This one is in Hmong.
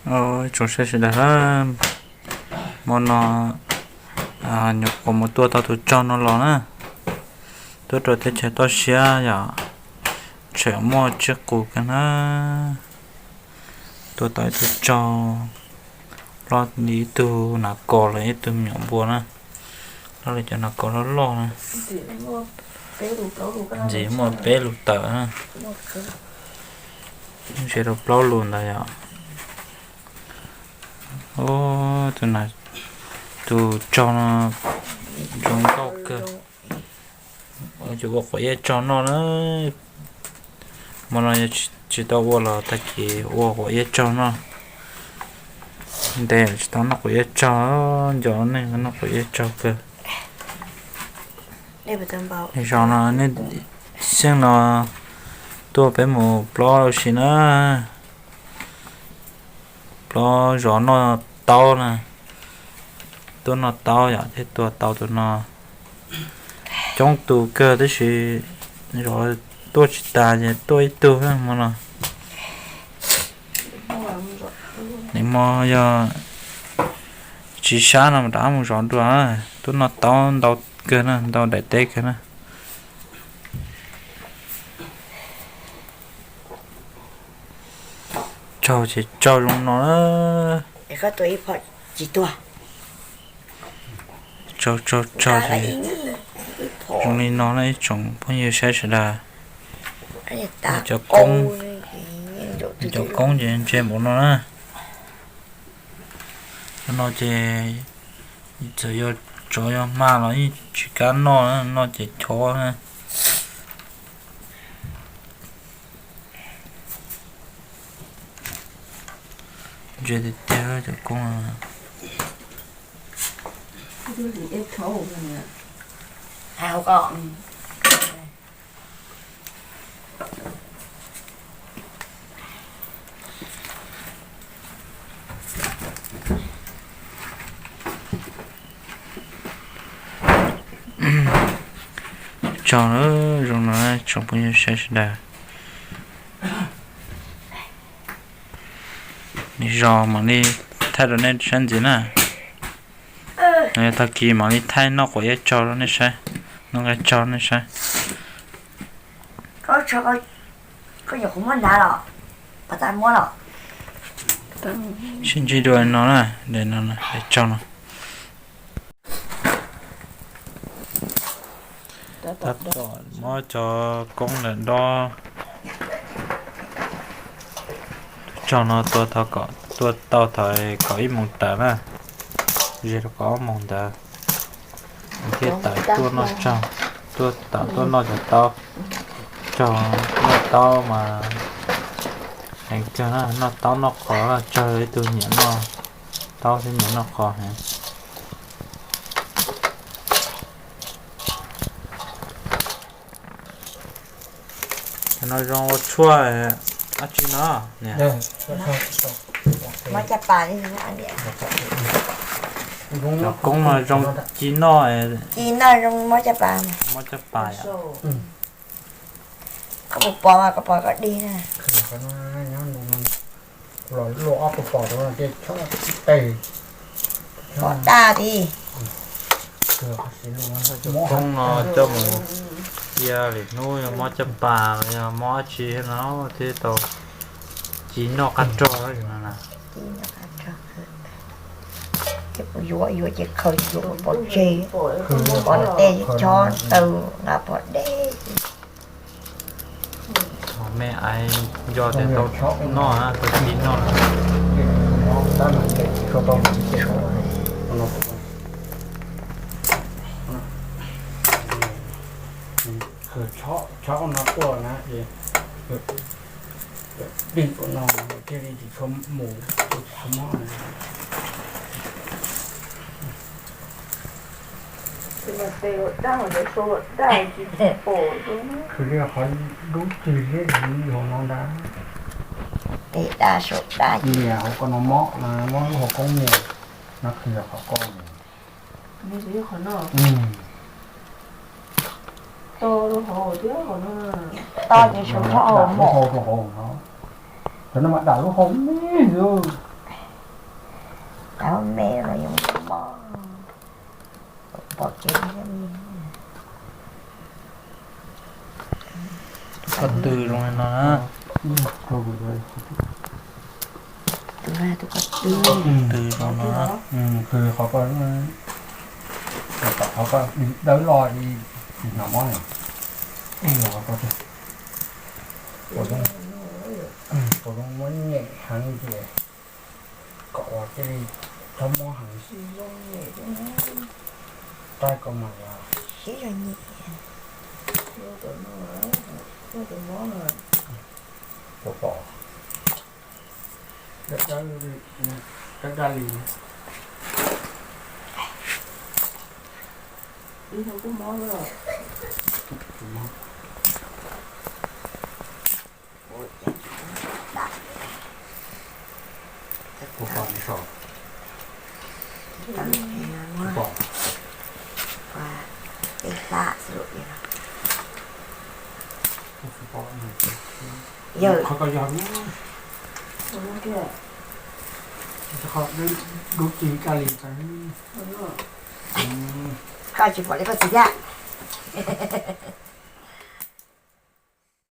Ib tsoom saib sawv daws, hmo no nyuam qhuav mus tua tau tus tsog no los na. Tuaj rau teb chaws toj siab yom, tseem muaj tsiaj qus kawg na. Tua tau ib tug tsog loj li ib tug nas kos los ib tug me nyuam npua na. Loj li cov nas kos loj loj na. Ntxiv muaj peb lus tawm na. Ze rau plaub lus ntawd yom. Tus tsog no zoo nkauj kawg. Ua quav iab tsog noj na. Hmo no yog tsis tau ua los tag kis ua quav iab tsog noj. Ntev tsis tau noj quav iab tsog, nco neej noj quav iab tsog kawg. Zos no nej xyeej no tuaj peb mus plob ua si na. Plob zov noj taub na. Tuaj noj taub yom, thiaj tua tau tus no. Coob tus kawg tab sis zov tuaj tsis tas ces tuaj ib tug hmo no. Nws hmo yog tsis sab no rov qab mus zov dua. Tuaj noj taub ntau kawg na, ntau daim teb kawg na. Tsau ces tsau zoo no na. Tsau tsau tsau ces zoo li no na ib tsoom phooj ywg saib sawv daws. Cov koob, cov koob ces ntse npaum no na. Cov no ces txawm yog tsov yog hma los yeej tsis kam noj, noj ces chov na. Ntse tiag tiag cov koob. Tsau zoo no tsoom phooj ywg saib sawv daws. Nws zos mam li thaij rau nej saib ntxiv na. Tag kis mam li thaij noj quav iab tsau rau nej saib, noj nqaij tsau nej saib. Sib ntsib dua no na, daim no, daim tsau no. Tab tom muab cov koob ntawm dob tsau no tua tau, tua tau thaum kaum ib moos tawm na, ze rau kaum ob moos ntawd thiaj tawm tuaj noj tsau, tuaj tawm tuaj noj cov taub. Tsau noj taub mas heev kawg na, noj taub noj qos, tsau ib tug nyiam noj taub thiab nyiam noj qos heev. Cov no zoo ua tshuaj dab tsi no? Cov koob no zoo ci noj, mob caj pas. Koj puas pom mas koj pom koj dig na. Los luaj ob tug pos rau no tej chob tib teg. Pom daj li. Cov koob no coj mus cia lwm hnub yog mob caj pas los yog mob dab tsi no thiaj tau ci noj qab rog no na. Ces kuv yuav yuav ces khaws yuav pov tseg, pov tej chob taw nqa pov deb. Me aiv nco tias tau noj, tau ci noj. Chob no tuaj na, dig no thiaj li tsis tshua mus, tsis tshua mob. Khwv li qhov dub cig liab li hauv no ntag. Tes daj saum daj. Nias hauv ko no mob, mob lub hauv koob nias, no khwv qhov ko. To ces saum hauv, hauv no. Cov no mas dam lub hau me xwb. Cov me los yog mob, pom kev. Koj ntws zoo li no na. Tus no tus koj ntws zoo no. Qhov koj, qhov koj dawb loj li, tsis hnov mob li. Ib yog qhov koj, qhov zoo muab nyem heev ces kom ua cia li, txhob mob heev. Taij koj mas yog siab zog nyem. Puas pom? Dawb dawb li. Ib hnub kuj mob lawm. Ua cas tsis mob tas li. Kuv pom nws saum. Tsis pom. Ua tej hlab xwb los. Kuv tsis pom nws. Yog qhov ko yog lub, qhov dub ci kawg li. Koj tsis pom li koj txiv thiab.